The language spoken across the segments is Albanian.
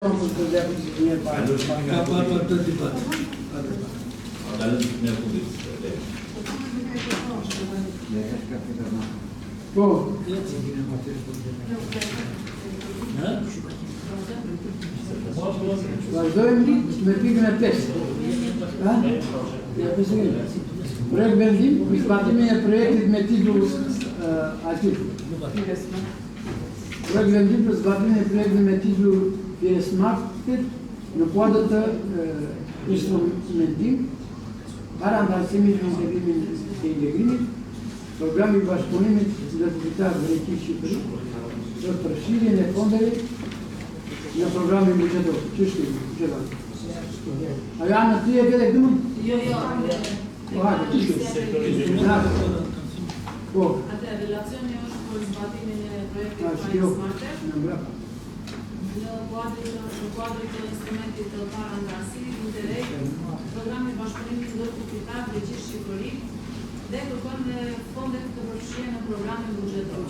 Ka pa pa të debat. Pa debat. Po. Vazhdojmë me pikën e 5. Ha? Ja, Projekt vendim për zbatimin e projektit me titull uh, aty. Projektvendim për zbatimin e projektit me titull Fire Smarted në kuadër të instrumentit parandalësimit dhe integrimin e integrimit, programi i bashkëpunimit ndërkufitar Greqi-Shqipëri për përfshirjen e fondeve në programin buxhetor. Ç'është kjo? Ç'është? A janë në ty e ke këtu? Jo, jo. Po hajde, ç'është? Po. Atë relacioni është për zbatimin e projektit Fire Smarter. Në kuadër të në kuadër të instrumentit të parandalimit Interreg, programi i bashkëpunimit ndërkufitar Greqi-Shqipëri dhe kërkojmë fondet të përfshihen në programin buxhetor.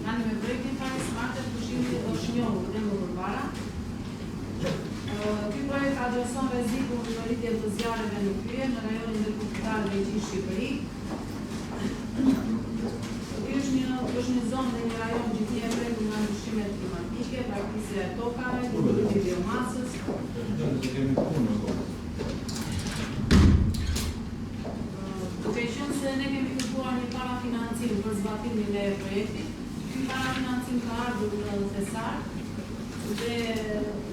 Tani me projektin Fire Smarter Këshilli është njohur dhe më përpara. Ky projekt adreson rrezikun në rritje të zjarreve në pyje në rajonin ndërkufitar Greqi-Shqipëri. Ky është një është një zonë dhe një rajon gjithnjë e prekur nga ndryshimet klimatike, braktisja e tokave, dëmtimi i biomasës. Duke qenë se ne kemi kërkuar një parafinancim për zbatimin e projektit, ky parafinancim ka ardhur në thesar dhe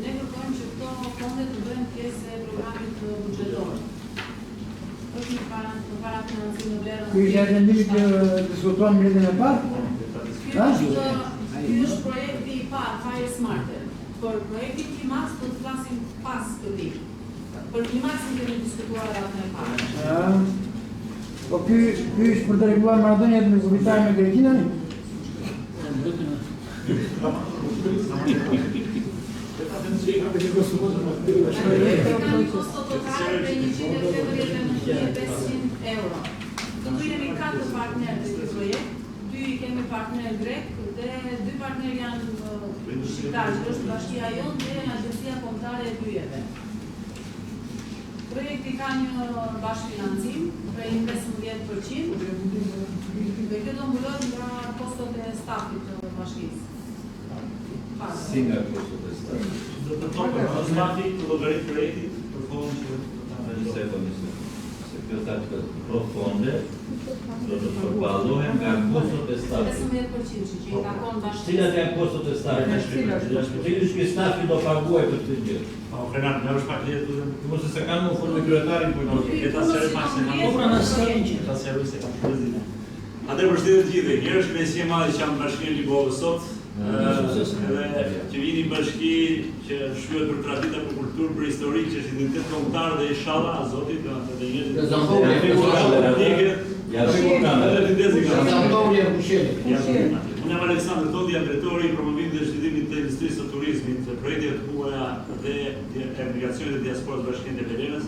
ne kërkojmë që këto fonde të bëhen pjesë e programit buxhetor. Është një para parafinancim në vlerën Ky ishte vendimi që diskutuam në mbledhjen e parë? Ky është ky është projekti i parë Fire Smarter. Për projektin Klimax do të flasim pas këtij. Për Klimaxin kemi diskutuar radhën e parë. Ah. Po ky ky është për të rregulluar marrëdhëniet me kufitare me Greqinë tani? Projekti ka një kosto totale prej 189.500 euro. Këtu jemi katër partnerë të këtij projekt, dy i kemi partner grek dhe dy partnerë janë shqiptarë, që është Bashkia jonë dhe Agjencia Kombëtare e Pyjeve. Projekti ka një bashkëfinancim prej 15% dhe kjo do mbulohet nga kostot e stafit të bashkisë. Si nga kostot e stafit? Do të thotë për stafi të llogarit projektit për kohën që do ta Një sekond, një sekond. Se kjo tha që këto fonde do të përballohen nga kostot e stafit. 15% që i takon bashkisë. Cilat janë kostot e stafit? Cili është ky stafi do paguaj për këtë gjë? Po, Krenar, më është pak letë, lutem. Mos e se kam unë fol me kryetarin po nuk. E ta sqaroj pak se kam. Po pra na sqarojnë që. Ta sqaroj se kam shumë Atëherë përshëndetje të gjithëve. Një është kënaqësi e madhe që jam në Bashkinë e Libohovës sot. Edhe që vini në bashki që shquhet për tradita, për kulturë, për histori, që është identitet kombëtar dhe inshallah Zoti do të të njerëzit. Ja fikur kamera. Edhe të ndezi kamera. Unë jam Aleksandër Todi, jam drejtori i promovimit dhe zhvillimit të industrisë së turizmit, të projekteve të huaja dhe emigracionit dhe diasporës Bashkinë e Tepelenës.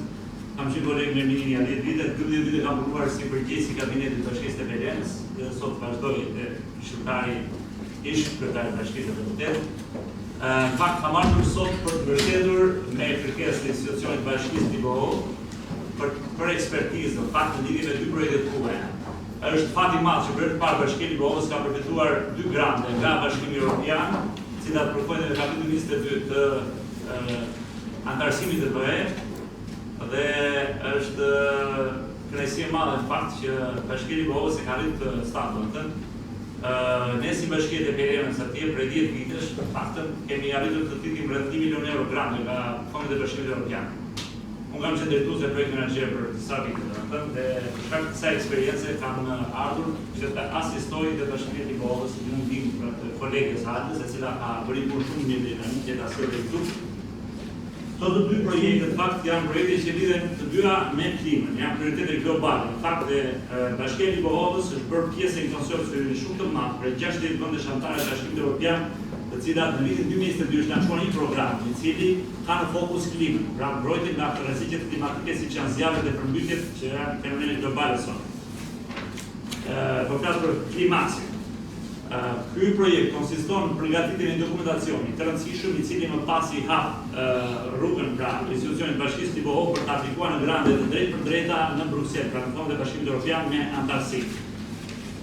Kam qenë koleg me Minin ja 10 vite, 12 vite kam punuar si përgjegjës i kabinetit të Bashkisë Tepelenës dhe sot vazhdoj dhe këshilltari ish kryetari i bashkisë dhe deputet. Në fakt kam ardhur sot për të mbështetur me kërkesë të institucionit të Bashkisë Libohovë për për ekspertizë në fakt në lidhje me dy projekte të huaja. Është fat i madh që për herë të parë Bashkia e Libohovës ka përfituar dy grante nga Bashkimi Evropian, të cilat përkojnë në kapitullin 22 të anëtarësimit të BE dhe është kënaqësi e madhe në fakt që Bashkia e Libohovës e ka arritur këtë stad, domethënë ne si Bashkia e Tepelenës atje prej 10 vitesh, të paktën kemi arritur të thithim rreth 1 milion euro grante nga fondet e Bashkimit Evropian. Unë kam qenë drejtues dhe project manager për disa vite, domethënë, dhe për shkak të kësaj eksperience kam ardhur që të asistoj dhe Bashkinë e Libohovës në ndihmë pra të kolegës Aldës, e cila ka bërë një punë shumë mirë deri tani që ta sjellë këtu. Këto të dy projekte në fakt janë projekte që lidhen të dyja me klimën, janë prioritete globale. Në fakt dhe Bashkia e Libohovës është bërë pjesë e një konsorciumi shumë të madh prej 60 vendesh anëtare të Bashkimit Evropian, të cilat në vitin 2022 është lançuar një program i cili ka në fokus klimën, pra mbrojtjen nga rreziqet klimatike siç janë zjarret dhe përmbytjet që janë fenomene globale sot. Ë po flas për Klimaksin. Ky projekt konsiston në përgatitjen e një dokumentacioni të rëndësishëm i cili më pas i hap rrugën pra institucionit të Bashkisë Libohovë për të aplikuar në grante të drejtpërdrejta në Bruksel, pra në fondet e Bashkimit Europian me anëtarësi.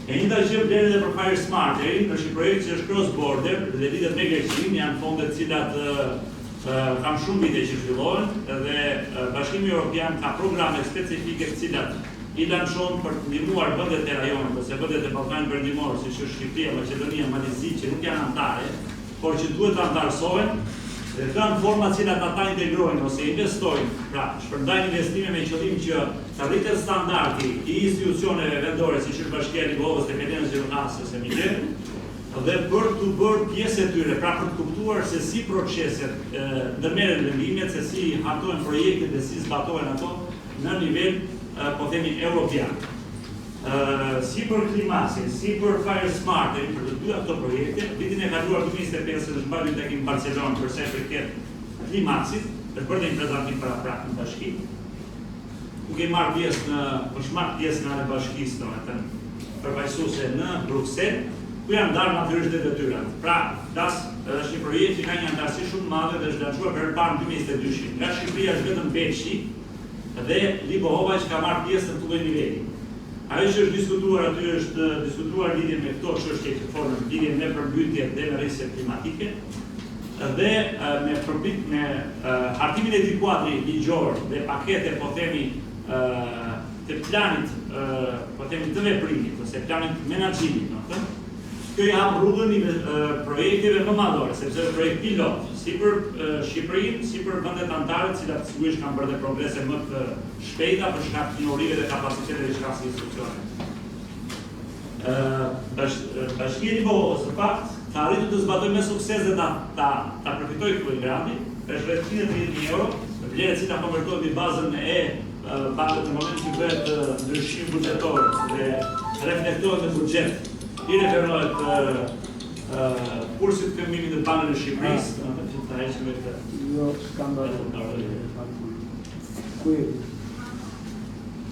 E njëjta gjë vlen edhe për Fire Smarterin, është një projekt që është cross border dhe lidhet me Greqinë, janë fonde të cilat kanë shumë vite që zhvillohen dhe Bashkimi Europian ka programe specifike të cilat i lançon për të ndihmuar vendet e rajonit ose vendet e Ballkanit Perëndimor, siç është Shqipëria, Maqedonia, Mali i Zi, që nuk janë anëtare, por që duhet të anëtarësohen, dhe këto janë forma të cilat ata integrojnë ose investojnë, pra shpërndajnë investime me qëllim që të rritet standardi i institucioneve vendore, siç është Bashkia e Libohovës, Tepelenës, Gjirokastrës e më gjerë, dhe për t'u bërë pjesë e tyre, pra për të kuptuar se si proceset, ndërmerren vendimet, se si hartohen projektet dhe si zbatohen ato në nivel, po themi, europian. Si për Klimaksin, si për Fire Smarterin, për të dyja këto projekte, vitin e kaluar 2025 është mbajtur një takim në Barcelonë për sa i përket Klimaksit, është bërë dhe një prezantim paraprak në bashki, ku kemi marrë pjesë në, është marrë pjesë nga ana e bashkisë, domethënë, përfaqësuese në Bruksel, ku janë ndarë natyrisht dhe detyrat. Pra, flas, është një projekt që ka një anëtarësi shumë të madhe dhe është lançuar për herë të parë në 2022. Nga Shqipëria është vetëm Belshi dhe Libohova që ka marrë pjesë në këtë lloj niveli. Ajo që është diskutuar aty është diskutuar lidhje me këto çështje që folëm, lidhje me përmbytjet dhe me rrisjet klimatike dhe me përpit me hartimin e këtij kuadri ligjor dhe pakete, po themi, të planit, po themi të veprimit ose planit të menaxhimit, domethënë, kjo i hap rrugën i projekteve më madhore, sepse është projekt pilot, si për Shqipërinë, si për vendet anëtare, të cilat sigurisht kanë bërë dhe progrese më të shpejta për shkak të njohurive dhe kapaciteteve që kanë si institucione. Bashkia e Libohovës, në fakt, ka arritur të zbatojë me sukses dhe ta ta ta përfitojë këtë granti, është rreth 130.000 euro, vlerë e cila konvertohet mbi bazën e bankës në momentin që bëhet ndryshim buxhetor dhe reflektohet në buxhet, i referohet kursit të këmbimit në Bankën e Shqipërisë, domethënë që ta heqim me këtë. Jo, s'ka mbarë. Ku je?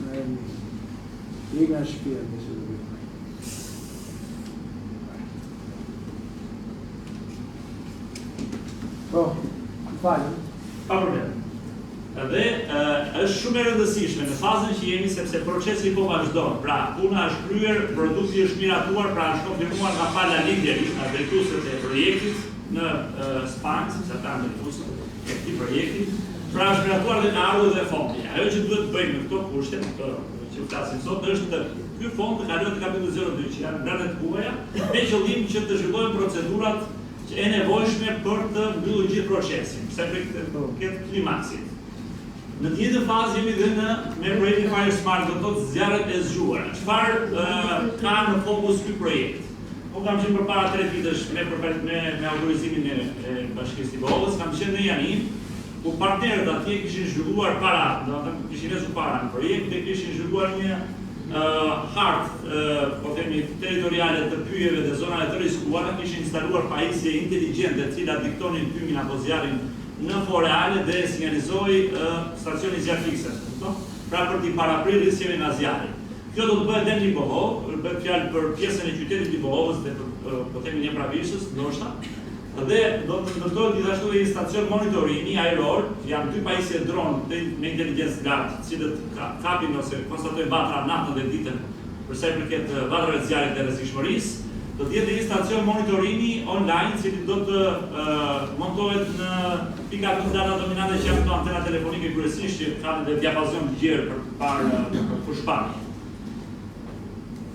Në e Ik nga shtëpia, besoj do bëj. Po, më fal. Pa problem. Dhe është shumë e rëndësishme në fazën që jemi sepse procesi po vazhdon. Pra, puna është kryer, produkti është miratuar, pra është konfirmuar nga pala lideri, nga drejtuesit e projektit në Spanjë, sepse ata janë drejtuesit e këtij projekti. Pra është miratuar dhe ka ardhur dhe fondi. Ajo që duhet të bëjmë në këto kushte, në këto që flasim sot, është të ky fond të kalojë te kapitulli 02, që janë grantet huaja, me qëllim që të zhvillojmë procedurat që e nevojshme për të mbyllur gjithë procesin, sa i përket klimaksit. Në të njëjtën fazë jemi dhe në me projektin Fire Smart, do të thotë zjarret e zgjuara. Çfarë ka në fokus ky projekt? Unë kam qenë përpara 3 ditësh me me me autorizimin e, e Bashkisë Libohovës, kam qenë në Janinë, ku partnerët atje kishin zhvilluar para, domethënë kishin hedhur para në projekt dhe kishin zhvilluar një uh, hartë, uh, po themi, territoriale të pyjeve dhe zonave të riskuara, kishin instaluar pajisje inteligjente të cilat diktonin tymin apo zjarrin në kohë reale dhe sinjalizoi uh, stacioni zjarrfikës, kupton? Pra për t'i paraprirë risqeve nga zjarri. Kjo do të bëhet dhe në Libohovë, bëhet fjalë për pjesën e qytetit të Libohovës dhe për, po themi Nepravishës, ndoshta. Dhe do të ndërtohet gjithashtu edhe një stacion monitorimi ajror, janë dy pajisje dron me inteligjencë të lartë, të cilët kapin ose konstatojnë vatra natën dhe ditën për sa i përket vatrave të zjarrit dhe rrezikshmërisë. Do të jetë dhe një stacion monitorimi online, i cili do të montohet në pika më të larta dominante që janë këto antena telefonike kryesisht që kanë dhe diapazion të gjerë për të parë fushëpamje.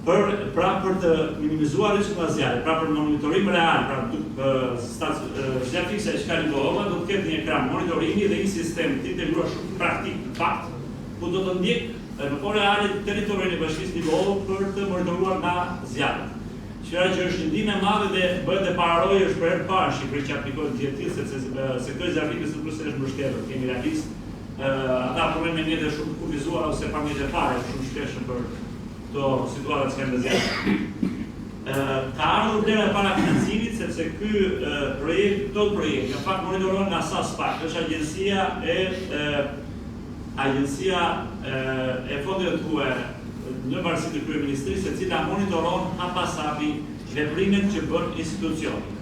Për, pra për të minimizuar riskun nga zjarri, pra për monitorim real, pra zjarrfikësja që ka Libohova do të ketë një ekran monitorimi dhe një sistem të integruar shumë praktik në fakt, ku do të ndjek në kohë reale territorin e Bashkisë Libohovë për të monitoruar nga zjarret. Gjëra që është një ndihmë e madhe dhe bëhet e pararojë është për herë të parë në Shqipëri që aplikohet gjë e tillë sepse sektori zjarrfikës nuk është se është mbështetur, të jemi realist, ata punojnë me mjete shumë të kufizuara ose pa mjete fare, shumë shpesh për këto situata që janë me zjarr. Ka ardhur vlera e parafinancimit sepse ky projekt, këto projekt në fakt monitorohen nga SASPAC, është agjencia e agjencia e fondeve të huaja në varësi të kryeministrisë, e cila monitoron hap pas hapi. veprimet që bën institucioni.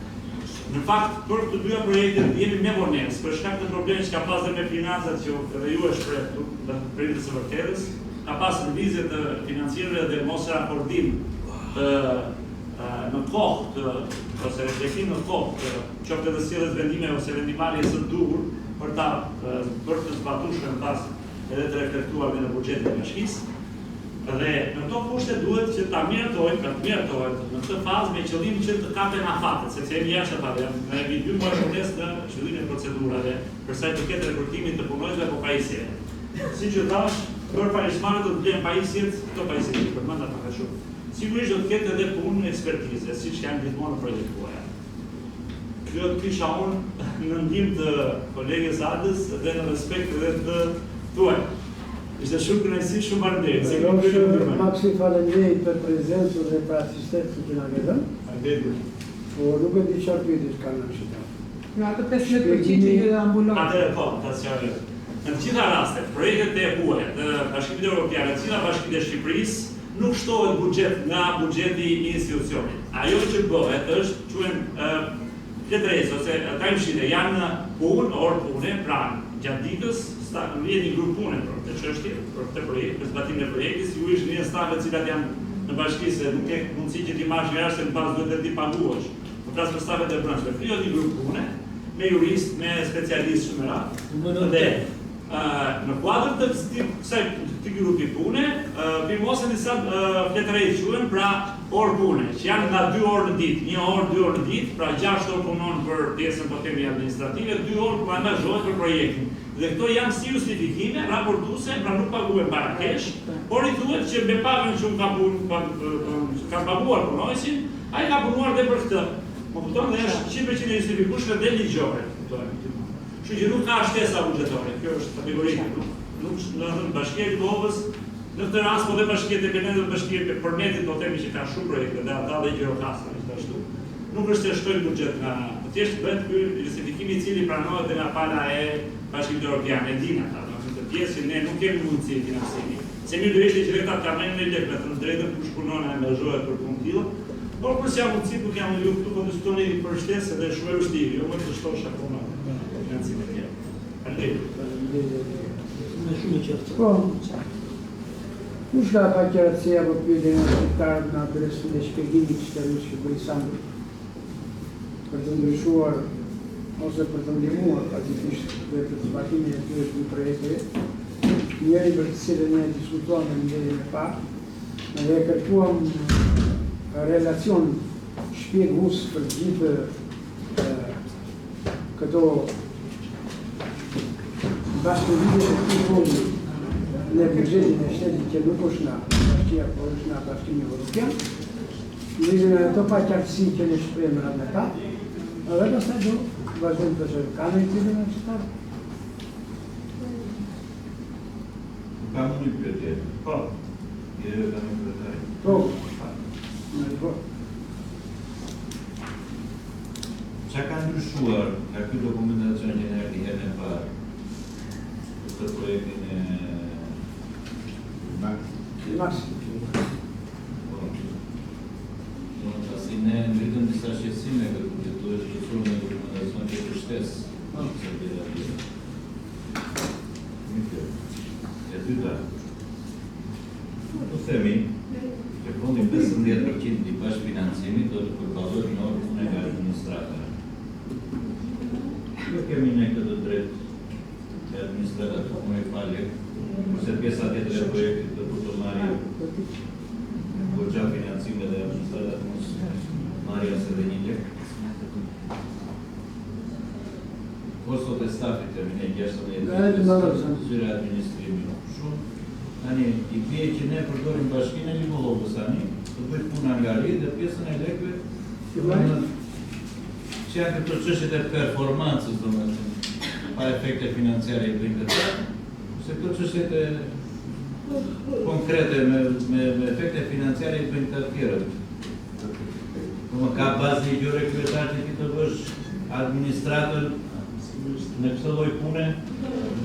Në fakt, për të dyja projektet jemi me vonesë, për shkak të problemit që ka pas dhe me financat që edhe ju e shprehët këtu, në pritje të së vërtetës, ka pas lëvizje të financierëve dhe mosrakordim të në kohë të ose reflektim në kohë të qoftë edhe sjelljes vendimeve ose vendimmarrjes së duhur për ta bërë të zbatueshme më pas edhe të reflektuar dhe në buxhetin e bashkisë. Dhe në këto kushte duhet që ta miratojmë, pra të miratohet në këtë fazë me qëllim që të kapen afatet, sepse jemi jashtë afateve, ne jemi dy muaj vonesë në zhvillimin e procedurave për sa i përket rekrutimit të punonjësve apo pajisjeve. Siç ju thash, për Parismare do të blehen pajisjet, këto pajisje që përmenda pak a shumë. Sigurisht do të ketë edhe punë ekspertize, siç janë gjithmonë në projektet tuaja. Kjo të kisha unë në ndihmë të kolegës Adës dhe në respekt edhe të tuaj. Ishte shumë kënaqësi, shumë faleminderit. Se kemi pyetje të ndërmend. Maksi, faleminderit për prezencën dhe për asistencën që na ke dhënë. Faleminderit. Po nuk e di çfarë pyetjesh kanë në shqiptar. Jo, atë 15% që ju e mbulon. Atëherë po, ta sqaroj. Në të gjitha rastet, projektet e huaja të Bashkimit Evropian, në të gjitha bashkitë e Shqipërisë, nuk shtohet buxhet nga buxheti i institucionit. Ajo që bëhet është, quhen fletreze ose timesheet janë punë, orë pune, pra gjatë ditës ngrihet një grup pune për këtë çështje, për këtë projekt, për zbatimin e projektit, sigurisht ngrihen stafet të cilat janë në bashki se nuk ke mundësi që t'i marrësh nga jashtë se më pas duhet edhe t'i paguash. Po flas për stafet e brendshme. Krijohet një grup pune me juristë, me specialistë shumë me radhë. Dhe Në kuadër të kësaj këtij grupi pune, firmosen disa fletë quhen, pra orë pune, që janë nga 2 orë në ditë, 1 orë, 2 orë në ditë, pra 6 orë punon për pjesën po themi administrative, 2 orë ku angazhohet për projektin. Dhe këto janë si justifikime raportuese, pra nuk paguhen para cash, por i thuhet që me pagën që unë kam pun, kam paguar punonjësin, ai ka punuar dhe për këtë. Më kupton dhe është 100% e justifikueshme dhe ligjore, kuptohet. Kështu që nuk ka shtesa buxhetore, kjo është kategorike, nuk nuk do të thënë Bashkia e Libohovës në këtë rast po dhe Bashkia e Tepelenës dhe Bashkia e Përmetit po themi që ka shumë projekte dhe ata dhe Gjirokastra gjithashtu. Nuk është se shtojnë buxhet nga, po thjesht bëhet ky justifikimi i cili pranohet dhe nga pala e Bashkimit Evropian, e dinë ata, domethënë këtë pjesë që ne nuk kemi mundësi financimi. Se mirë do ishte që vetë ta merrnin lekë, me thënë drejtën kush punon e angazhohet për punë të tilla, por kur s'janë mundësi, nuk janë ju këtu po diskutoni për shtesë dhe shumë e vështirë, jo më të shtosh akoma financimet e tjera. Faleminderit. Faleminderit. Më shumë e qartë. Po. Kush ka paqartësi apo pyetje nga shqiptarët në adresën e shpjegimit shterues që bëri Sandri për të ndryshuar ose për të ndihmuar faktikisht dhe për zbatimin e këtyre dy projekteve, njëri për të cilën ne diskutuam në mbledhjen e parë, dhe kërkuam relacion shpjegues për të gjithë këto bashkëlidhjet e këtij fondi në buxhetin e shtetit që nuk është nga bashkia, por është nga Bashkimi Evropian, lidhur me ato paqartësi që ne shprehëm radhën e parë, dhe pastaj do vazhdojmë të shohim. Ka ndonjë pyetje nga qytetarët? Kam unë një pyetje. Po. Jo, jo, kam një pyetje. Po. Në po. Qa ka ndryshuar nga ky dokumentacion që ne erdhi herën e parë për këtë projektin e Max? Max. Po. Do të pasi ne ngritëm disa shqetësime këtu që duhet të plotësuar me dokumentacion tjetër shtesë. Po. Se tjera tjera. Një kjo. E dyta, po themi që fondi 15% i bashkëfinancimit do të përballohet në orë pune nga administrata. Jo kemi ne këtë të drejtë që administrata të punojë pa lek, kurse pjesa tjetër e projektit do të marrë goxha financime dhe administrata të mos marrë as edhe një lek. Kostot e stafit të ne 16 zyra administrimi shumë. Tani, i bie që ne përdorim bashkinë e Libohovës tani, të bëjë punë angari dhe pjesën e lekëve, domethënë, që janë këto çështjet e performancës, domethënë, pa efekte financiare i bëjnë këta, se këto çështjet e konkrete me, me, me efekte financiare i bëjnë këta të tjerët. Domethënë, ka bazë ligjore kryetar që ti të bësh administratën në këtë lloj pune,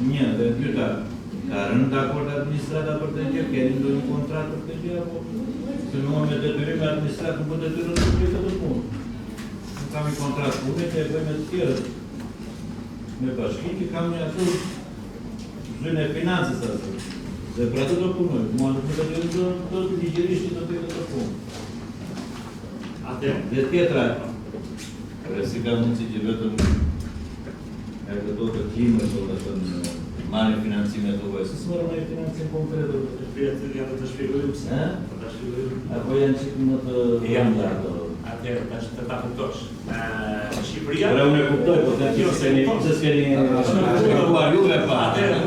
një dhe e dyta. Ka rënë dakord administrata për këtë gjë? Keni ndonjë kontratë për këtë gjë apo? Se mua me detyrim me administratë nuk më detyron të bëj këtë punë. Unë kam një kontratë pune që e bëj me të tjerët. Me bashkinë që kam një aty zyrën e financës aty. Dhe për atë do punoj. Mua nuk më detyron do do ligjërisht që do të bëj këtë punë. Atëherë. Dhe tjetra, Ore si ka mundësi që vetëm e këto të klimës, domethënë, marrin financime të huaja, si s'marrin ndonjë financim konkret, domethënë? Prit, ja do të shpjegojmë pse. Ë? Do ta shpjegojmë. Apo janë çik më të Ja. rënda ato? Atëherë, tash të ta kuptosh. Ë, Shqipëria Ore unë e kuptoj, po them Jo, që se s'keni, kupton. pse s'keni shpjeguar juve pa. Atëherë,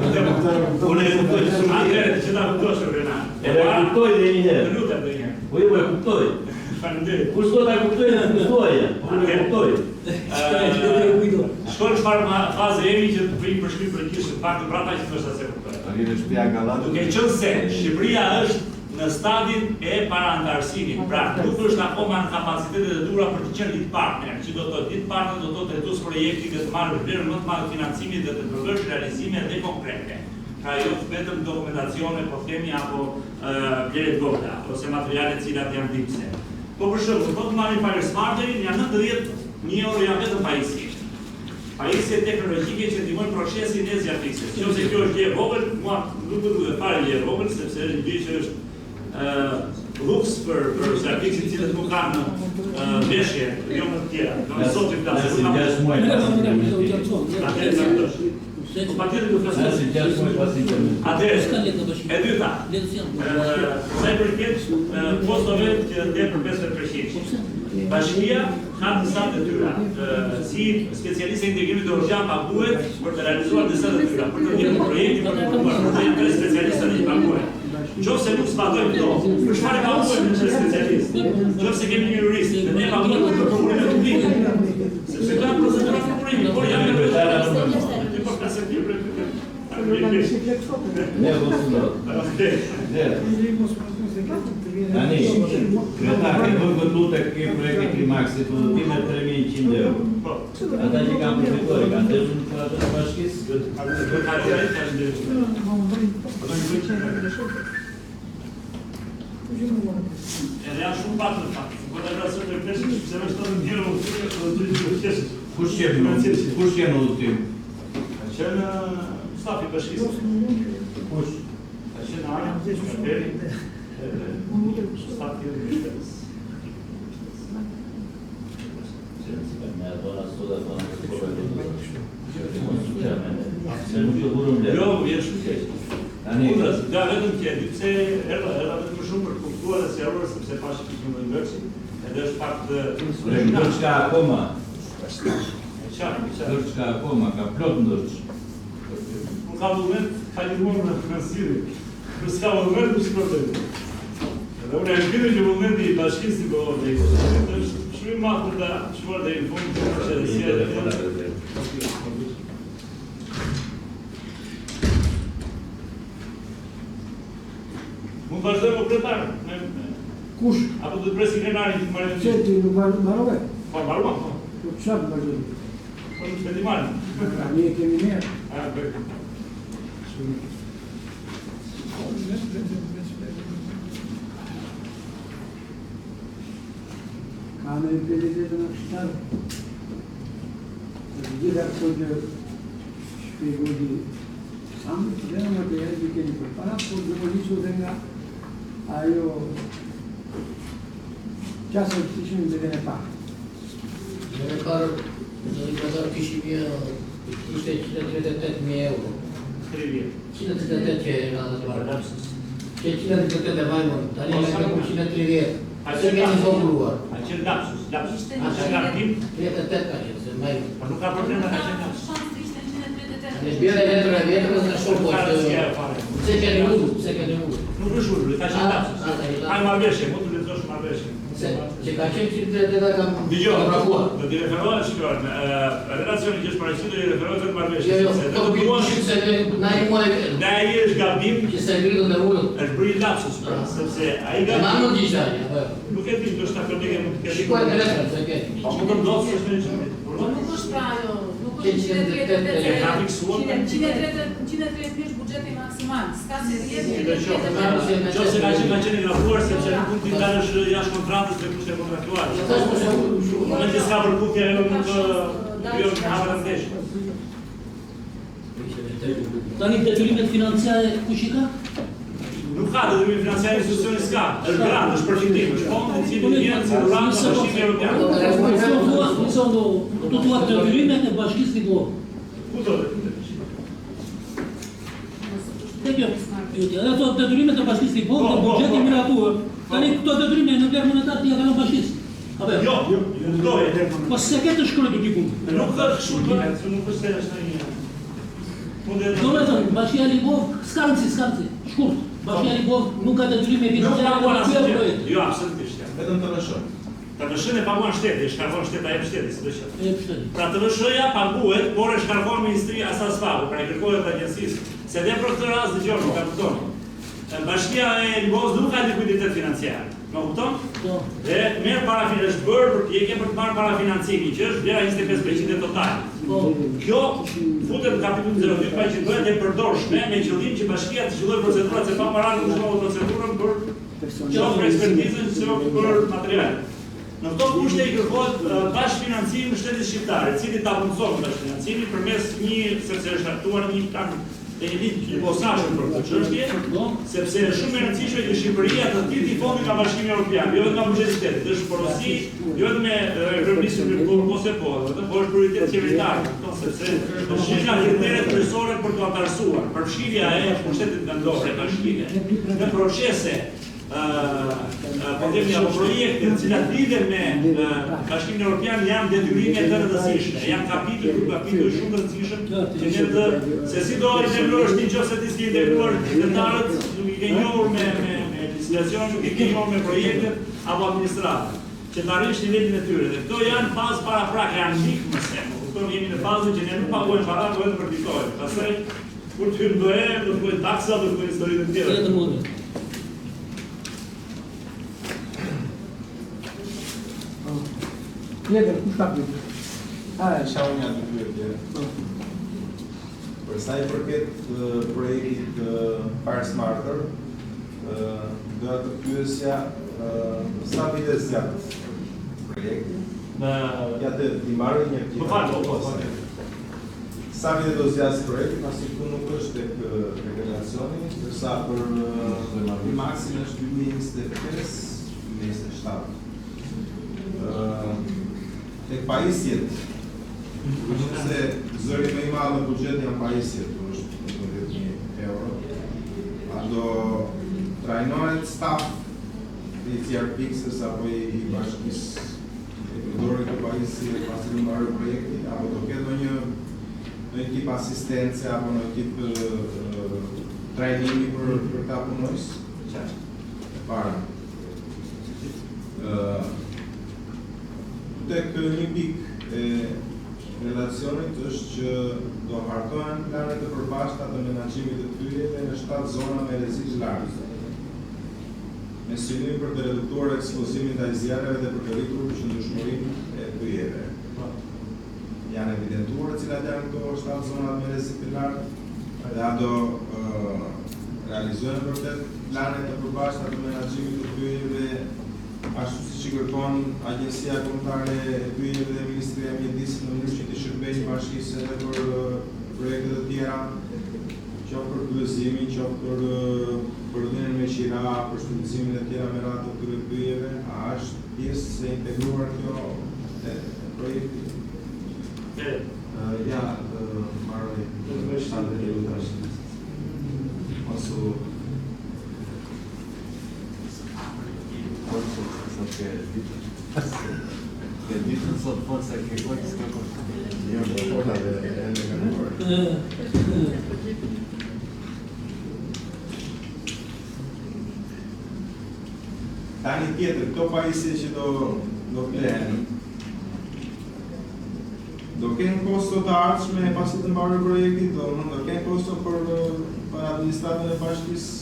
Unë e kuptoj që s'u Atëherë, që ta kuptosh Rena. Edhe e kuptoj edhe një Të herë. lutem edhe një herë. Po jo, e kuptoj. Faleminderit. Kush do ta kuptoj në të thuaje, po unë e kuptoj. Ë, Shko në çfarë ma- faze jemi që të bëjmë përshkrim përgjithshëm, pak të prapa që ndoshta s'e kuptoj. Tani në shtëpia Gallatës. Duke qenë se Shqipëria është në stadin e paraantarësimit, pra nuk është akoma në kapacitetet e duhura për të qenë lead partner, që do të thotë lead partner do të thotë drejtues projekti dhe të marrë vlerën më të madhe të financimit dhe të përbësh realizime dhe konkrete. Pra jo vetëm dokumentacione, po themi apo vlerë të vogla ose materiale të cilat janë dhimbëse. Po për shembull, po të marrim Fire Smarterin, janë 90.000 euro janë vetëm pajisje. Pajisje teknologjike që ndihmojnë procesin e zjarrfikëses. Nëse kjo është gjë e vogël, mua nuk më duket fare gjë e vogël, sepse është një gjë që është ë luks për për zjarrfikësit të cilët nuk kanë ë veshje, jo më të tjera. Do të thotë që flasim, Nasi nuk kam 6 muaj pas implementimit. Atëherë, ta kuptosh. Po patjetër do flasim. Nasi 6 muaj pas implementimit. Atëherë, e dyta, ë, sa i përket ë, kostove që del për 50%. Bashkia ka disa detyra. Ë, si specialiste e integrimit evropian paguhet për të realizuar disa detyra, për të ndjekur projektin, për të punuar, për të tre specialista që paguhen. Qofse nuk zbatojmë këto, për çfarë paguhen ne tre specialistë? Qofse kemi një jurist dhe ne paguajmë për prokurime publike, sepse këto janë procedura prokurimi, por janë Ti po flasim ti për Ne mos u lodh. Ne. Tani, kryetar, ke vënë këtu tek ky projekti Klimaksit udhëtime 3100 euro. Po. Ata që kanë përfituar, i kanë ndezur në atë të bashkisë? Ka drejtë, ka drejtë. Edhe janë shumë pak në fakt. Po ta vrasë të pesë, pse më shton të tjerë udhëtime, do të të qeshësh. Kush qep në kush qep në udhëtim? Ka qenë stafi i bashkisë. Kush? Ka qenë Ara, Kaferi, edhe stafi i bashkisë. Se si ka me ato na sot ato na po e Se nuk të vurëm le. Jo, më vjen shumë keq. Tani, Urdhër, da vetëm që e di pse erdha, erdha vetëm më shumë për të kuptuar dhe sqaruar sepse pashë që më ngërçi, edhe është fakt Ore, ndërç ka akoma. E qartë, e qartë. Ndërç ka akoma, ka plot ndërç. Kur ka vullnet, ka gjithmonë në në zgjidhje. Kur s'ka vullnet, nuk s'ka problem. Edhe unë jam bindur që vullneti i bashkisë si po dhe i pushtetit është shumë i madh për ta çuar deri në fund këtë proces Një telefon atë drejt. Mund vazhdojmë o kryetar me, me Kush? apo do të presim krenarin që të marrë Pse ti nuk mbarove? Po mbaruam, po. Po çfarë vazhdojmë? Po nuk të marrim. Tani e kemi ne. A, bëj. Ka në prioritetin e kështarë. Të gjitha këto që shpjegoi Sami, dhe në materialet që keni përpara, por duke nisur dhe nga ajo qasje që kishim në mbledhjen e parë. Në e parë, në një pazar kishim një, ishte 138.000 euro. 30. 138 që e radhë të parë. Që 138 e vajmon, tani ne kemi 130. A Se qenë kemi lapsus? zvogëluar. A qenë lapsus, lapsus. Ishte A qenë gabim, 38 ka qenë, se më po nuk ka problem, ka qenë lapsus. Shans të ishte 138. Ne bjerë letrën e vjetër dhe shoh po Ka që rëndësi ajo fare. pse keni ulur, pse keni ulur. Nuk është ulur, ka qenë A, lapsus. a, ka qenë Ka lapsus. marrëveshje, mund të lexosh marrëveshjen. Se që ka qenë 138 kam Dëgjoj, kam vrapuar. do t'i referohesh kjo, në relacioni që është paraqitur i referohet vetëm marrëveshjes, Jo, jo, sepse po vetëm duan kishim se ne na i muaj Dhe ai është gabim, që se ngritën e ulët. është bërë një lapsus, pra, sepse ai E ma gabim mund isha ai, apo jo? nuk e di, ndoshta kolege mund të ketë. Shikoj në letrën, se ke. Po mund të ndodhë se është në çfarë. Po nuk është pra ajo, nuk është. Nuk është 138 E ka fiksuar 130 130 mijë është buxheti maksimal. S'ka si të jetë 138. Nëse ka qenë ka qenë i gabuar sepse nuk mund t'i dalësh jashtë kontratës me kushte kontraktuale. Në moment që s'ka përputhje ajo mund të krijon hapën e ndeshjes. Tani detyrimet financiare kush i ka? Nuk ka detyrime financiare institucioni s'ka. Është grant, është përfitim, është fond i cili vjen si dhuratë nga Bashkimi Evropian. Këto thua, nëse do këtu thua detyrimet e Bashkisë Libohovë. Ku do të Te kjo pyetja, edhe thotë detyrimet e Bashkisë Libohovë dhe buxheti i miratuar. Tani këto detyrime në vlerë monetare ti ja kalon bashkisë. Apo jo? Jo, jo, kuptoj. Po s'e ke të shkruar diku. Nuk është kështu, do nuk është se është ndonjë. Domethënë, Bashkia Libohovë, s'ka rëndësi, s'ka rëndësi. Shkurt. Bashkia Libohovë nuk ka detyrime financiare për këtë projekt. Jo, absolutisht. Jo. Vetëm TVSH. TVSH-në e paguan shteti, e shkarkon shteti, e jep shteti, sido qoftë. E jep shteti. Pra TVSH-ja paguhet, por e shkarkon ministria ASASPAK-u, pra i kërkohet agjencisë. Se dhe për këtë rast dëgjoni, ta kuptoni. Bashkia e Libohovës nuk ka likuiditet financiar. Më kupton? Po. Dhe merr para fin është bërë përpjekje për të marrë para financimin, që është vlera 25% e totalit. Po. Kjo futet në kapitullin 02 pa që bëhet e përdorshme me qëllim që bashkia të zhvillojë procedurat se pa para nuk zhvillon procedurën për qoftë për ekspertizën, qoftë për material. Në këto kushte i kërkohet bashkëfinancim shtetit shqiptar, i cili ta mundëson bashkëfinancimin përmes një sepse është hartuar një plan dhe një ligj i posaçëm për këtë çështje, sepse është shumë e rëndësishme që Shqipëria të thithë fonde nga Bashkimi Evropian, jo vetëm nga buxheti i shtetit, është porosi jo vetëm e kryeministrit po po se po, vetëm po është prioritet qeveritar, kupton, sepse është një nga kriteret kryesore për të anëtarësuar, përfshirja e pushtetit vendor e bashkive në procese po themi apo projekte të cilat lidhen me Bashkimin Evropian janë detyrime të rëndësishme, janë kapituj për kapituj shumë të rëndësishëm që ne të se si do integrohesh ti nëse ti s'ke integruar qytetarët, nuk i ke njohur me me me legjislacionin, nuk i ke njohur me projektet apo administratën që të arrish nivelin e tyre. Dhe këto janë fazë paraprake, janë ndihmëse. Më kupton, jemi në fazën që ne nuk paguajmë para, por vetëm përfitojmë. Pastaj Kur të hyjmë në BE, do të bëjnë taksa, do të bëjnë histori të tjera. Tjetër mundë. Tjetër, kush ka pyetje? A, e kisha unë nja dy pyetje. Për sa i përket projektit Fire Smarter, doja të pyesja sa vite zgjat projekti? Në ja të t'i mbaroj një Më fal, po, po, po. Sa vite do zgjasë projekti, pasi këtu nuk është tek tek relacioni, ndërsa për Imaxin është 2025, 2027. Ë tek pajisjet, duke qenë se zëri më i madh në buxhet janë pajisjet, ku është 18000 euro. A do trajnohet staf i zjarrfikëses apo i, i bashkisë E përdorin këto pajisje pasi të mbarojë projekti apo do ketë ndonjë ndonjë tip asistence apo ndonjë tip trajnimi për për këta punonjës? Qartë. E para. Ë tek një pikë e relacionit është që do hartohen plane të përbashkëta të menaxhimit të pyjeve në 7 zona me rrezik të lartë. me synim për të reduktuar ekspozimin ndaj zjarreve dhe për të rritur qëndrueshmërinë e pyjeve. Janë evidentuar cilat janë këto 7 zonat me rrezik të lartë dhe a do realizohen vërtet plane të përbashkëta të menaxhimit të pyjeve ashtu siç i kërkon Agjencia Kombëtare e Pyjeve dhe Ministria e Mjedisit në mënyrë që t'i shërbejnë bashkisë edhe për projekte të tjera qoftë për pyllëzimin, qoftë për për dhënien me qira, për shfrytëzimin e tjera me radhë të këtyre pyjeve, a është pjesë e integruar kjo e projekti? E. Ja, të mbaroj. Do të bëj 7 minuta. Mos u Sot ke ditën. Ke ditën sot fol se ke kohë s'ke kohë. Jo, po fola dhe ende ka nevojë. Tani tjetër, këto pajisje që do do blehen, do kenë kosto të ardhshme pasi të mbarojë projekti, do do kenë kosto për për administratën e bashkisë,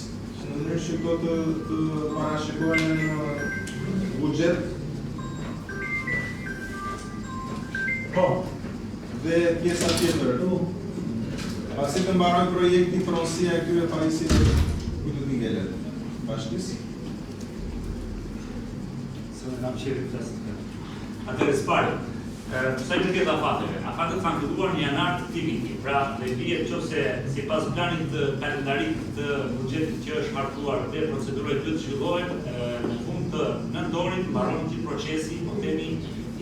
që në mënyrë që këto të të parashikohen në buxhet. Po. Dhe. Dhe pjesa tjetër, pasi të mbarojë projekti pronësia e këtyre pajisjeve, kujt do t'i ngelet? Bashkisë? Se unë kam qejf të flas. Atëherë së pari, sa i përket afateve, afatet kanë filluar në janar të këtij viti. Pra, dhe bie nëse sipas planit të kalendarit të buxhetit që është hartuar dhe procedurave duhet të zhvillohen në fund të nëntorit mbaron gjithë procesi, po themi,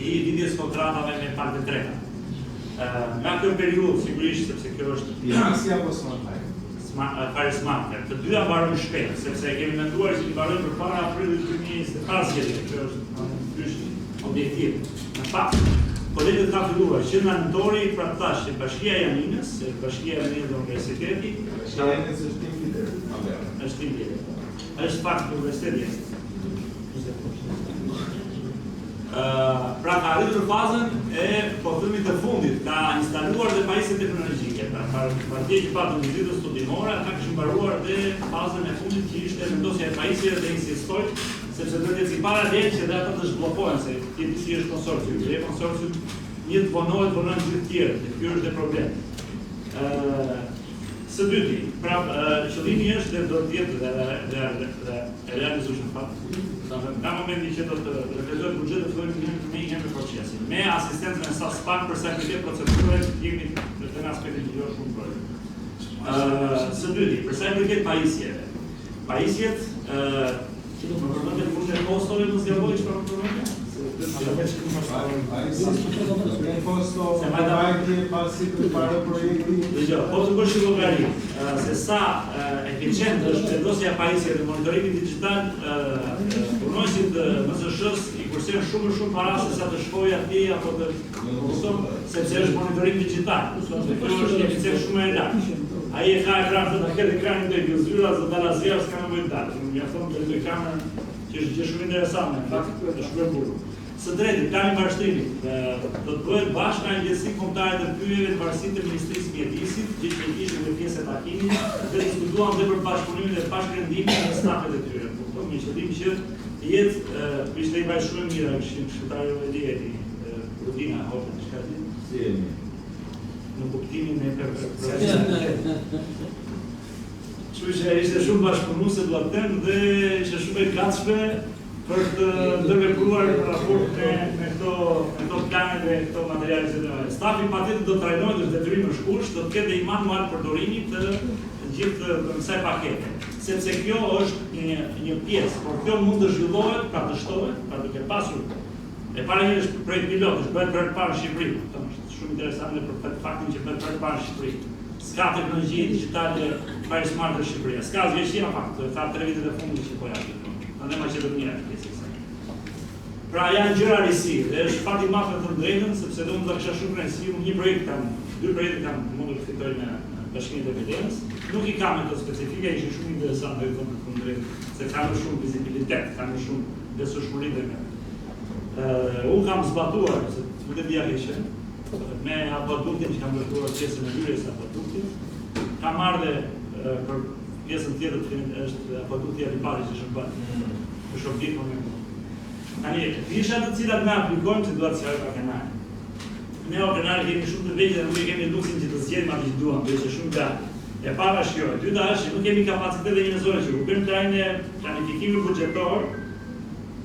i lidhjes kontratave me palët e treta. Nga kjo periudhë, sigurisht, sepse kjo është... Pajisja apo Smart Fire? Smart, Fire Smarter. Të dyja mbarojnë shpejt, sepse e kemi menduar që të mbarojnë përpara prillit 2020, para zgjedhjeve, kjo është ky është objektiv. Në fakt, kolegët kanë filluar që nga nëntori, pra të thash që Bashkia e Janinës, Bashkia e Janinës dhe Universiteti, Bashkia e Janinës është team leader, apo jo? Është team leader. Është fakt universiteti. Pra ka arritur fazën e po themi të fundit, ka instaluar dhe pajisje teknologjike. Pra pardje që patëm vizitën studimore, ata kishin mbaruar dhe fazën e fundit që ishte vendosja e pajisjeve dhe insistoj sepse duhet të ecë paralel që dhe ata të zhbllokohen se ti di si është konsorcium. Dhe konsorcium një të vonohet, vonohen gjithë tjerët, dhe ky është dhe problem. Ë Së dyti, pra qëllimi është dhe do të jetë dhe dhe dhe e realizueshëm në fakt. Do të nga momenti që do të realizohet buxheti do të fillojmë menjëherë me procesin. Me asistencën e SASPAK për sa i përket procedurave jemi në të aspektin ligjor shumë për. Ë së dyti, për sa i përket pajisjeve. Pajisjet ë që do të përmendet fushën e kostove, mos gaboj çfarë më përmendë? Kosto, mbajtje pasi të mbarojë projekti. Dëgjo, po të bësh llogari se sa eficient është vendosja e pajisjeve dhe monitorimi digital, punonjësit të MZSH-s i kursen shumë më shumë para se sa të shkojë atje apo të kupton, sepse është monitorim digital. Kupton se kjo është eficiencë shumë e lartë. Ai e ka ekran, do ta ketë ekranin te zyra, s'do dalë asgjë, s'ka nevojë të dalë. Mjafton të drejtojë kamerën që është gjë shumë interesante, në fakt, është shumë e bukur. Së treti, plani i mbarështimit do të bëhet bashkë me Agjencinë Kombëtare të Pyjeve në varësi të Ministrisë së Mjedisit, gjë që ishte dhe pjesë e takimit, dhe diskutuam dhe për bashkëpunimin dhe bashkërendimin me stafet e tyre. Kupton, me qëllim që të jetë, ishte i vajzë shumë e mirë, kështu këshilltari e di e di, Rudina, hope, diçka di. Si e mirë. Në kuptimin e për për Kështu që ishte shumë bashkëpunuese dua të them dhe ishte shumë e gatshme për të ndërvepruar në raport me me këto me këto plane dhe këto materiale që do. Stafi patjetër do të trajnohet, është detyrim është kusht, do të ketë dhe një manual përdorimi të gjithë të kësaj pakete, sepse kjo është një një pjesë, por kjo mund të zhvillohet, pra të shtohet, pra duke pasur e para një është projekt pilot, është bëhet për herë të parë në Shqipëri, kupton, është shumë interesante për faktin që bëhet për herë të parë në Shqipëri. S'ka teknologji digjitale Fire Smart në Shqipëri. S'ka as Greqia në fakt, ka 3 vitet e fundit që po japin. Edhe Maqedonia është pjesë e kësaj. Pra janë gjëra risi dhe është fat i madh me thënë drejtën, sepse dhe unë do kisha shumë kënaqësi, unë një projekt kam, dy projekte kam mundur të fitoj në Bashkinë e Tepelenës. Nuk i kam ato specifika, ishin shumë interesante, do të thënë drejtën, se ka më shumë vizibilitet, ka më shumë besueshmëri dhe me. Uh, unë kam zbatuar, se nuk e dija ke qenë, me akuaduktin që kam ndërtuar pjesën e hyrjes së akuaduktit. Kam marrë dhe për pjesën tjetër të fillimit është akuadukti i Aliparit që është bërë. Mm. Është objekt më mirë. Tani, nishat të cilat ne aplikojmë që dua të sqaroj pak Enari. Ne o Enari kemi shumë të vegjël dhe nuk e kemi luksin që të zgjedhim atë që duam, do ishte shumë gati. E para është kjo, e dyta është që nuk kemi kapacitete njerëzore që kur bëjmë planin e planifikimin buxhetor,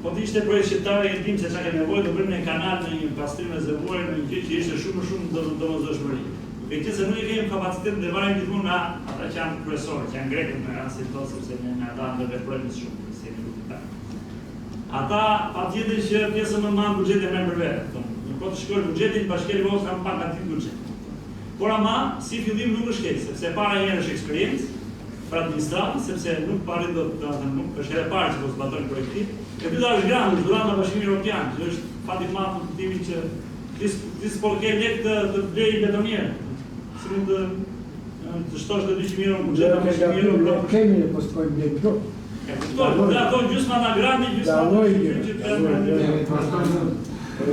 Po të ishte projekt shqiptar e dim se çka ke nevojë, do bënim një kanal në një pastrim rezervuari në një gjë që ishte shumë më shumë do domosdoshmëri. Duke qenë se nuk e kemi kapacitetin dhe varim gjithmonë nga ata që janë kryesorë, që janë grekët në rastin tonë sepse ne me ata ndërveprojmë më shumë, se jemi luftëtarë. Ata patjetër që pjesën më të madhe buxhetin e marrin për vete, thonë. Nuk po të shikosh buxhetin, Bashkia e Libohovës ka më pak nga gjithë buxhet. Por ama, si fillim nuk është keq, sepse e para një herë është eksperiencë, për administratën, sepse nuk po arrin dot, domethënë nuk është hera e parë që po zbatojnë projektin. E dyta është grant, është dhuratë nga Bashkimi Evropian, që është fat i madh në kuptimin që ti ti s'po ke lek të të blej betonierë. Si mund të të shtosh dhe 200 euro në buxhet apo 100 euro? Ne kemi ne po s'po blejmë dot. E kuptoj, po dhe ato gjysma nga granti, gjysma nga që Këtu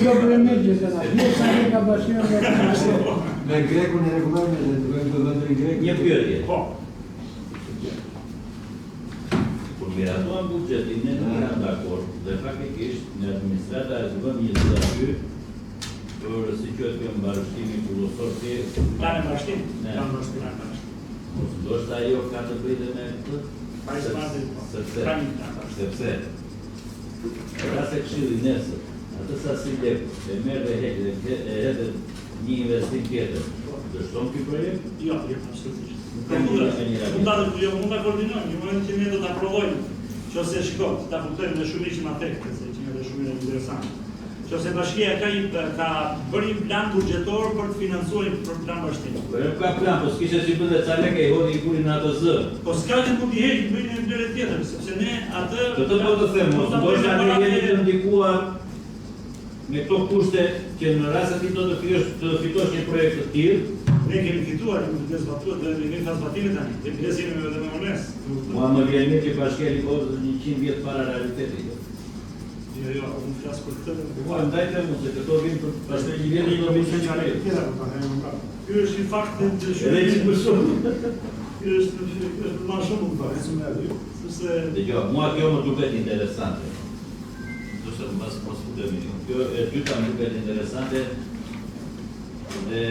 do bëjmë me gjithë na. Pjesa e ka Bashkimi Evropian. Me grekun e rregullojmë dhe të bëjmë të dhëndrin grek. Një pyetje. Po. Kur miratuam buxhetin, ne nuk jam dakord dhe faktikisht nga administrata është vënë një zë aty. Për si quhet kjo mbarështimi kullosor ti? Plani mbarështim? Plan mbarështim. Plan mbarështim. Mos ndoshta ajo ka të bëjë dhe me këtë? Po. Sepse, sepse, në rast se këshilli nesër, atë sasi leku, e merr dhe heq dhe e hedh një investim tjetër, dështon ky projekt? Jo, jo, absolutisht. Mund ta jo, mund ta koordinojmë, një moment që ne do ta provojmë. Qofse shiko, ta kuptojmë në shumë ishim atë, se që është shumë interesant. Qofse bashkia ka një ka bërë një plan buxhetor për të financuar një për plan mbarështim. Po jo ka plan, po s'kishte si bënte ca lekë i hodhi i vuri në ATZ. Po s'ka që mund t'i heqë, bëjnë në vlerë tjetër, sepse ne atë Këtë po të them, mos ndoshta ne jemi të ndikuar me këto kushte që në rast se ti do të fitosh të fitosh një projekt të tillë, Ne kemi fituar, jemi duke zbatuar dhe jemi në fazë zbatimi tani. Dhe biles jemi edhe me vonesë. Mua më vjen mirë që Bashkia e Libohovës është 100 vjet para realitetit. Jo, jo, unë flas për këtë. Po ndaj them unë se këto vijnë për pastaj një vjet do vinë në Shqipëri. Tjera po ta them unë. Ky është një fakt të shumë. Edhe që më shumë. Ky është është më shumë më pak, se më aty, sepse Dëgjo, mua kjo më duket interesante. Ndoshta mos mos futemi. Kjo e dyta më duket interesante dhe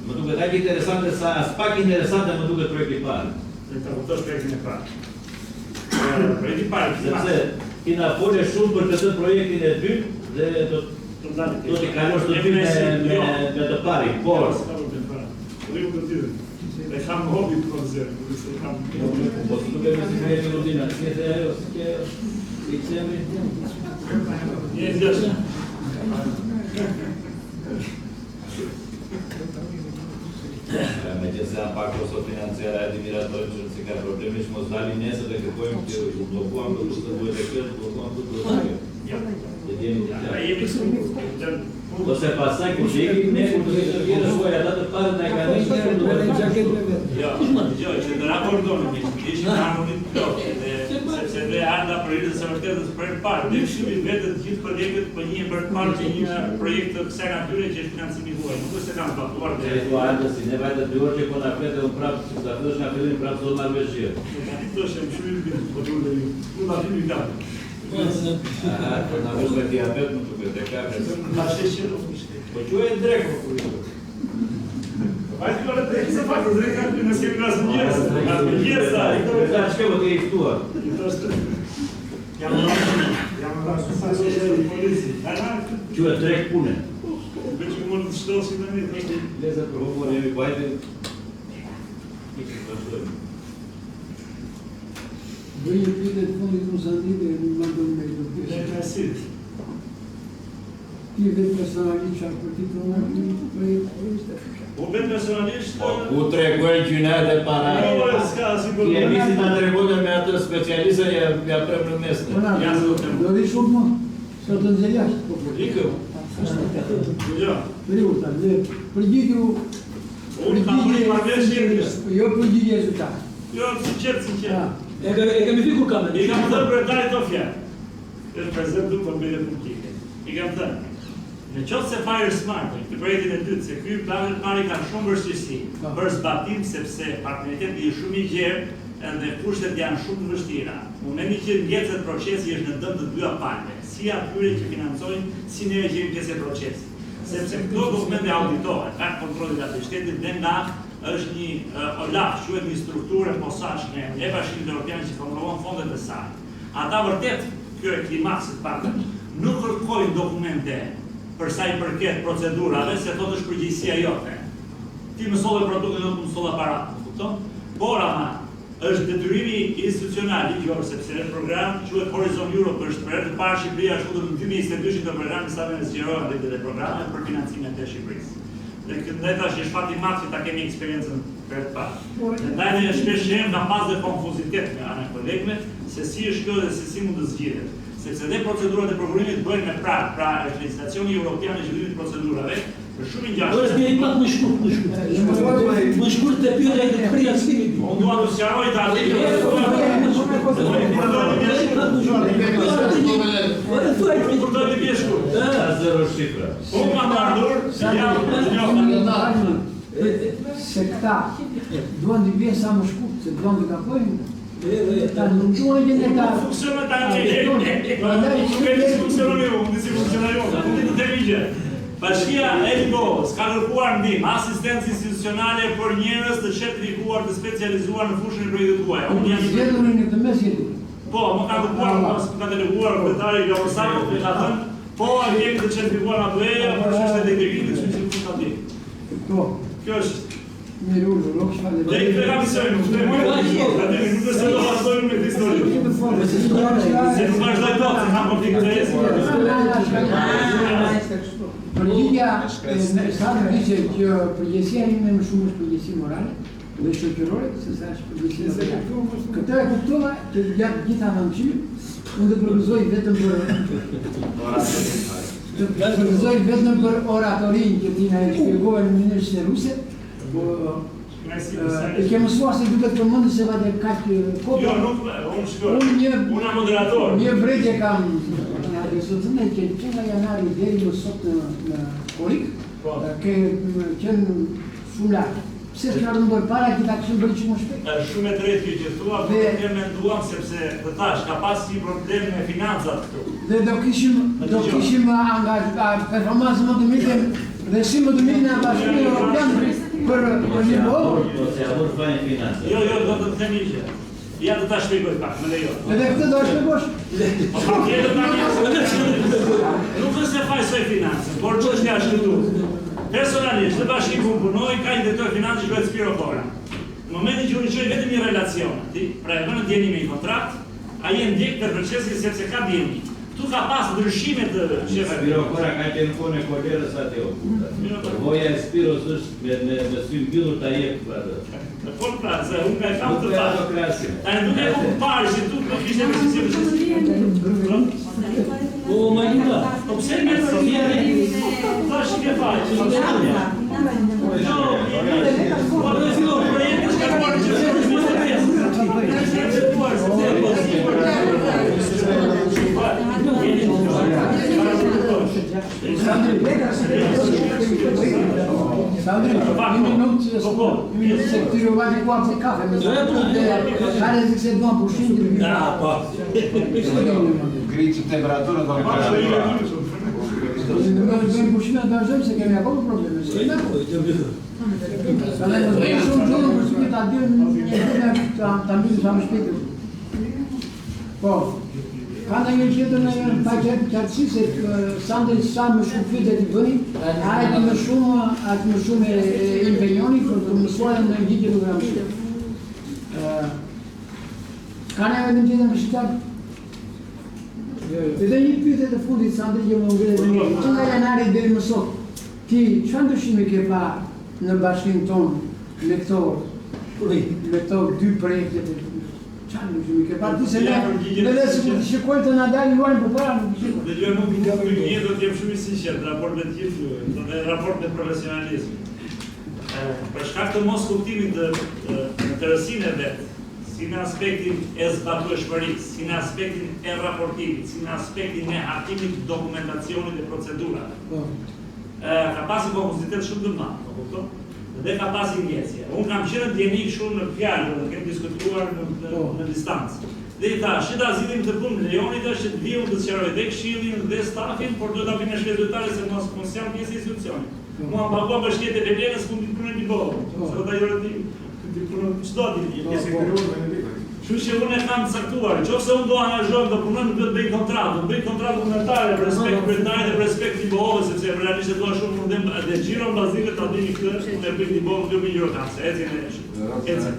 më duket aq interesante sa as pak interesante më duket projekti i parë. Ne ta kuptosh projektin e parë. Projekti i parë, sepse ti na fole shumë për këtë projektin e dytë dhe do do t'i kalosh të dy me me me të parin, por Rriu të dy. E kam hobi të konzerv, se kam. Po si duket me si me Melodina, si e the ajo, si ke i qemi? Një gjështë. Me që se janë pak kosto financiare, e di miratojmë që nëse ka problemi që mos dalim nesër dhe kërkojmë që u bllokuam këtu se duhet e kjo, u bllokuam këtu duhet e kjo. Ja. Dhe jemi të qartë. Jemi të Ose pastaj kur të ikim ne kur të të vjetë thuaj ata të parët na e kanë nisur kur do të xhaket me vetë. Jo, jo, që të rakordonim, që ishim në harmoni të plotë, dhe sepse dhe Arda për hir të së vërtetës për herë të parë, dhe këshilli vetë të gjithë kolegët po njihen për të parë që një projekt të kësaj natyre që është financimi i huaj, nuk është se kanë zbatuar dhe E thua Arda si ne vajta dy orë që po na flet dhe unë prapë si ta fillosh nga fillimi prapë s'do marr vesh gjë. Thosh jam shumë i bindur, po duhet të mund ta fillim gati. Aha, po na vësh me diabet më duket e ka. Ma sheqer nuk ishte. Po quhet drek po kur. Vajtë kjo në drek, se fakt, drek aty, ne s'kemi nas mëngjes. Nas mëngjes, ai. Ta çka po ti i ftuar. I thoshte. Jam jam rrasë sa se polici. Quhet drek pune. Veç që mund të shtosin tani, thoshte. Leza për humor jemi bajtë. Ikim vazhdojmë. Bëj një pyetje të fundit unë Sandi dhe nuk ma do me të pyes. Ti vetë personalisht çfarë përfiton nga ky projekt? Unë vetë personalisht Po ku tregojnë gjynahet e para? Jo, s'ka asnjë problem. Ti e nisi ta tregonte me atë specialistën ja ja prem në mes. Po na, ja do ri shumë më. Sa të nxjerr jashtë po. po. Ikëm. Jo. Priu ta, le përgjigju. Unë kam bërë marrëveshje. Jo përgjigje zyrtare. Jo, sinqert, sinqert. E kemi fikur kamerën. I kam thënë kryetarit të fjalë. Është prezent këtu për mbledhje publike. I kam thënë, në qoftë se Fire Smart, këtë projektin e dytë, se ky plan i parë ka shumë vështirësi po. për zbatim sepse partneriteti është shumë i gjerë dhe kushtet janë shumë të vështira. Momenti që ngecet procesi është në dëm të dyja palëve, si atyre që financojnë, si neve që jemi pjesë e procesit. Sepse këto dokumente auditohen nga kontrolli i lartë i shtetit dhe nga është një uh, OLAF, quhet një strukturë e posaçme e Bashkimit Evropian që kontrollon fondet e saj. Ata vërtet, kjo e klimaksit të paktën, nuk kërkojnë dokumente për sa i përket procedurave, se thotë është përgjegjësia jote. Ti më solle produktin, unë të solla paratë, më kupton? Por ama, është detyrimi institucional ligjor, sepse është program quhet Horizon Europe, është për herë të parë Shqipëria është futur në 2022 të programit sa vjen zgjerohen rritjet e programeve për financimet e Shqipërisë. Dhe këtë ndaj tash është fat i madh që ta kemi eksperiencën për të parë. Dhe ndaj ne shpesh herë ka pas dhe konfuzitet nga ana e kolegëve se si është kjo dhe se si mund të zgjidhet. Sepse dhe procedurat e prokurimit bëhen me prag, pra është legjislacioni evropian i zhvillimit të procedurave, është shumë i ngjashëm. Është një pak më shkurt, më shkurt. Më shkurt të pyetja e përjashtimit. Unë dua të sqaroj ta di. Kur do të bie shkurt? Ka zero shifra. Unë kam ardhur, jam një Se këta duan të bien sa më shkurt, se duan të kapojnë. Ta nuk duan që ne ta... Funksionon ta në Prandaj nuk e di si funksionon ju, unë di si funksionon ju, nuk di të themi gjë. Bashkia e Libohovës ka kërkuar ndihmë, asistencë institucionale për njerëz të certifikuar të specializuar në fushën e projekteve të huaja. Unë jam i zgjedhuri në këtë mes jeni. Po, më ka kërkuar, më ka deleguar kryetari Glauk Sako, më ka thënë, po, a kemi të certifikuar nga BE-ja për çështjet e integrimit, kështu që mund ta di. Po. Kjo është Mirë, unë nuk shfaqe. Dhe këtë kam misionin, nuk të moj. Atë nuk është se do vazhdojmë me këtë histori. Se nuk vazhdoj dot, se kam konflikt interesi. Përgjigja e sa të që përgjegjësia ime më shumë është përgjegjësi morale dhe shoqërore, se sa është përgjegjësi materiale. Këtë e kuptova që gjatë gjithë avancimit, unë të përgëzoj vetëm për të përgëzoj vetëm për oratorinë që ti na e shpjegove në mënyrë shteruese, po e ke mësuar se duket përmendë se vate kaq kohë. Jo, nuk, unë shkoj. Unë një unë jam moderator. Një vërejtje kam në adresën tënde që që nga janari deri më sot në në korrik, po. ke qenë shumë lart. Pse s'ka ardhur më para që ta kishim bërë që më shpejt? Është shumë e drejtë kjo që thua, por nuk e menduam sepse të thash, ka pas një problem me financat këtu. Dhe do kishim do kishim angazh performancë më të mirë dhe si më të mirë në Bashkimin Evropian për për një botë. Po se ja vur fajin financat. Jo, jo, do të them një gjë. Ja do ta shpjegoj pak, më lejo. Edhe këtë do ta shpjegosh? Po patjetër tani. Nuk është se fajsoj financën, por çështja është këtu. Personalisht, në bashki ku punoj, ka një drejtor finance që quhet Spiro Kora. Në momentin që unë i çoj vetëm një relacion atij, pra e vë në dijeni me një kontratë, ai e ndjek për procesin sepse ka dijeni. Këtu ka pas ndryshime të shefave. Spiro Kora ka qenë në kohën e kolerës atje o burrë. Përvoja e Spiros është me me me sy mbyllur ta jep atë. Po pra, se unë ka kam të thashë. Tani duke e parë që tu nuk ishte me si Po Majlinda, po pse me Thash ke faj. Jo, po do fillo projekti që ka marrë që Sandri, një minutë, po, po. një minutë se këtyre u vajti koha për kafe, me sa ka rrezik se duan pushim të mirë. Po. Ngritë temperaturën do të Do të bëjmë pushime të vazhdojmë se kemi akoma probleme. Prandaj mos bëjmë shumë zhurmë për që ta dimë një gjë ta ta mbyllim sa më shpejt. Po. Ka ndonjë tjetër në një paqartësi se Sandri sa më shumë pyetje të bëni, aq më shumë aq më shumë e, e impenjoni për të mësuar në një gjë që nuk e mësuar. Ë Ka ndonjë vendim tjetër në shqiptar? Edhe një pyetje të fundit Sandri që më ngre dhe një. Që nga janari deri më sot, ti çfarë ndryshimi ke pa në bashkinë tonë me këto me këto dy projekte të Çfarë ndryshimi ke pa ti se ne ne dhe sikur të shikojmë të na dalin luajnë përpara nuk i shikojmë. Dëgjoj nuk një do të jem shumë i sinqert në raport me të gjithë ju, dhe në raport me profesionalizmin. Për shkak të mos kuptimit të në tërësinë e vet, si në aspektin e zbatueshmërisë, si në aspektin e raportimit, si në aspektin e hartimit të dokumentacionit dhe procedurave. Po. Ka pasur konfuzitet shumë të madh, po kupton? Dhe ka pasur ngecje. Unë kam qenë në dijeni shumë në fjalë, dhe kemi diskutuar në në, po. në distancë. Dhe i thash, që ta zgjidhim këtë punë, lejoni tash që të vij unë të sqaroj dhe këshillin dhe stafin, por duhet ta bëj me shkresë zyrtare se mos mos jam pjesë e institucionit. Po. Mua më paguan bashkia e Tepelenës, ku di punën di bëj. Po. Se do ta jore ti, ti punën çdo ditë. Po, pjesë e po. Kështu që unë e kam caktuar, nëse unë do angazhohem do punoj, nuk do të bëj kontratë, do të bëj kontratë vullnetare për respekt kryetarit dhe për respekt Libohovës, sepse realisht e dua shumë unë them dhe xhiron mbasdite ta dini këtë, unë e bëj Libohovën, nuk e bëj Gjirokastër, ecin e ecin.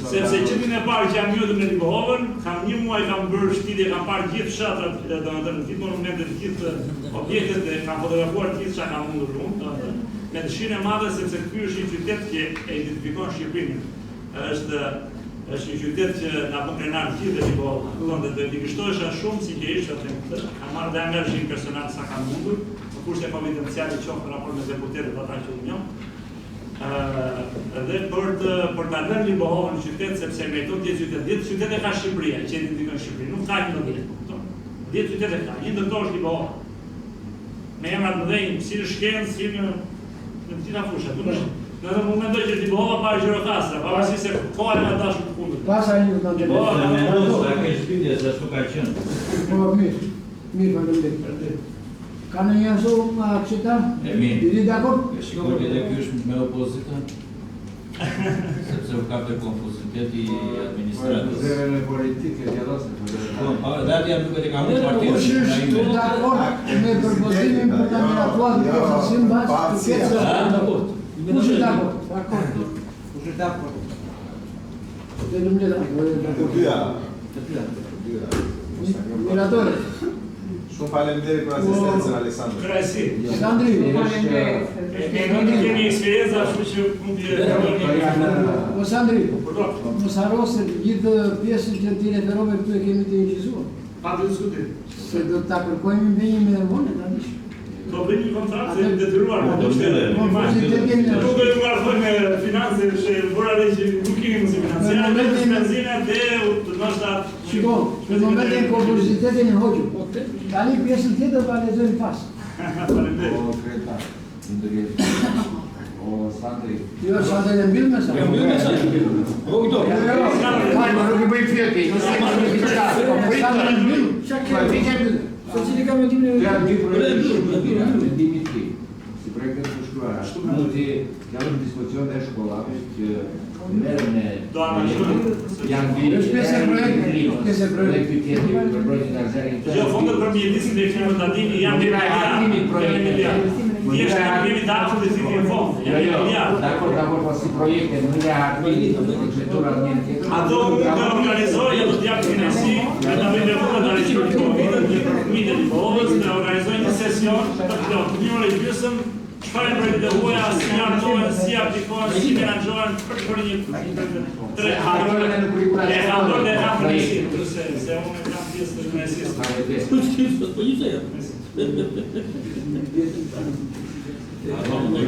Sepse që ditën e parë që jam njohur me Libohovën, kam një muaj kam bërë shëtitje, kam parë gjithë fshatrat, domethënë gjithë monumentet, gjithë objektet dhe kam fotografuar gjithë çka kam mundur unë, domethënë me dëshirën e madhe sepse ky është një qytet që e identifikon Shqipërinë. Është është një qytet që na bën krenar të gjithë Libohova. Kupton dhe do të ligështohesha shumë sinqerisht ta them këtë. Kam marrë dhe angazhim personal sa kam mundur, në kushte konfidenciale qoftë në raport me deputetët ata që unë njoh. Ë dhe për të për ta lënë Libohovën në qytet sepse meriton të jetë qytet. 10 qytete ka Shqipëria që identifikojnë Shqipërinë, nuk ka 11, kupton? 10 qytete ka, një ndër to është Libohova. Me emra të mëdhenj, si në shkencë, si në në të gjitha fushat. Nuk është Në në unë mendoj që Libohova para Gjirokastra, pavarësisht se koha e ka dashur të kundërt. Pas ai nuk do të Libohova ka mendoj se ta kesh bindje se ashtu ka qenë. Po mirë. Mirë, faleminderit. Ka në një ashtu nga këshita? Ermin. I di dakord? E shikoj që edhe ky është me opozitën. Sepse u kapte konfuziteti i administratës. Zerën e politike, djalosin. Po, pa, dhe atje jam duket e ka humbur partinë. Kush është dakord me propozimin për ta miratuar këtë simbas kërkesës? Dakord. Kush është dakord? Dakord. Kush është dakord? Të mbledh. Të dyja. Të dyja. Të dyja. Miratohet. Shumë faleminderit për asistencën Aleksandër. Kënaqësi. Sandri, Faleminderit. Ne nuk kemi eksperienca, kështu që mund të o Sandri, Pardon, mos harro se të gjithë pjesën që ti referove këtu e kemi të incizuar. pa diskutim. Se do ta kërkojmë impenjim edhe vonë tani. Do bëjmë një kontratë se jemi detyruar, po do të Konfuziteti Nuk do ju ngarkoj me finance, që vura re që nuk kemi mundësi financiare, Në vetëm momentin- shpenzime dhe ndoshta Shiko, në momentin konfuzitetin e hoqëm. Tani pjesën tjetër do ta lexojmë pas. Faleminderit. O Kreta, ndërjet. O Sandri. Jo, Sandri e mbyll me sa. E mbyll me sa. Po këto. Jo, jo, Fal, nuk i bëj pyetje, jo se kam diçka. Po prit. Sandri e mbyll. Po e vite mbyll. Secili ka mendimin e vet. Janë dy projekte shumë të mira, mendimi i tij. Si projekte të shkruara, mund t'i japim dispozicion dhe shkollave që merren me Do analizojmë. Janë dy. Është pjesë e projektit, pjesë e projektit. Dhe ky tjetri për mbrojtjen nga zëri. Jo, fondet për mjedisin dhe klimën ta dini janë Mënyra e hartimit projekteve. Thjesht ne kemi të afërt të thithim fond. Jo, Janë jo, miliard. dakor, dakor, po si projekte, mënyra e hartimit, procedura një tjetër. Ato mund të organizoj, do të jap financi, ne ta bëjmë rregull ta regjistron Covidin, një për fëmijët e Libohovës, të organizojnë një sesion të plotë, një orë e gjysmë, çfarë janë projektet e huaja, si hartohen, si aplikohen, si menaxhohen për të bërë një tre Hartojnë në kurrikula E hartojnë dhe kam Projekte. kënaqësi, se se unë kam pjesë të kënaqësisë. Faleminderit. Po gjithë ja. Harron, do të.